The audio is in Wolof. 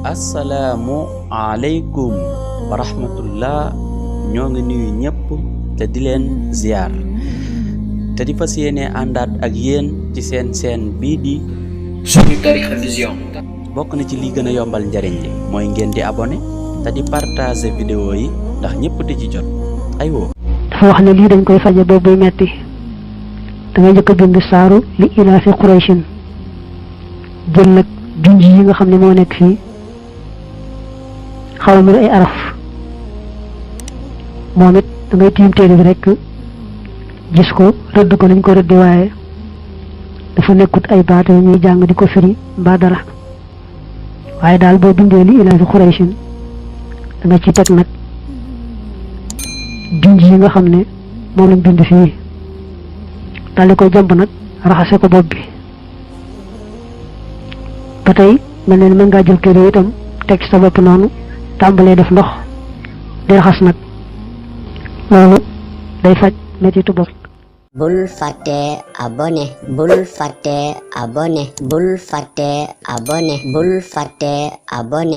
assalaamu aleykum wa rahmatullah ñoo ngi nuyu ñëpp te di leen ziar te di fas yéene àndaat ak yéen ci seen bii di Sunu Tarixa Vision. bokk na ci li gën a yombal njariñ li mooy ngeen di abonné te di partager vidéo yi ndax ñëpp di ci jot aywa. dafa wax ne lii dañ koy faje boobu metti da ngay njëkk a bind saaru li ilaafi Qurayshin jël nag junj yi nga xam ne moo nekk fii xaw ma ay araf moom it da ngay tiim téere bi rek gis ko rëdd ko nañ ko rëddi waaye dafa nekkut ay baat yu ñuy jàng di ko firi mbaa dara waaye daal boo bindee li ilaafi Qurayshin da nga ci teg nag junj yi nga xam ne moom lañ bind fii daal di koy jàmb nag raxase ko bopp bi ba tey mel ne mën ngaa jël kër itam teg ci sa bopp noonu tàmbalee def ndox di raxas nag loolu day faj mettitu bopp. bul fàtte abonné bul fàtte abonné bul fàtte abonné bul fàtte abonné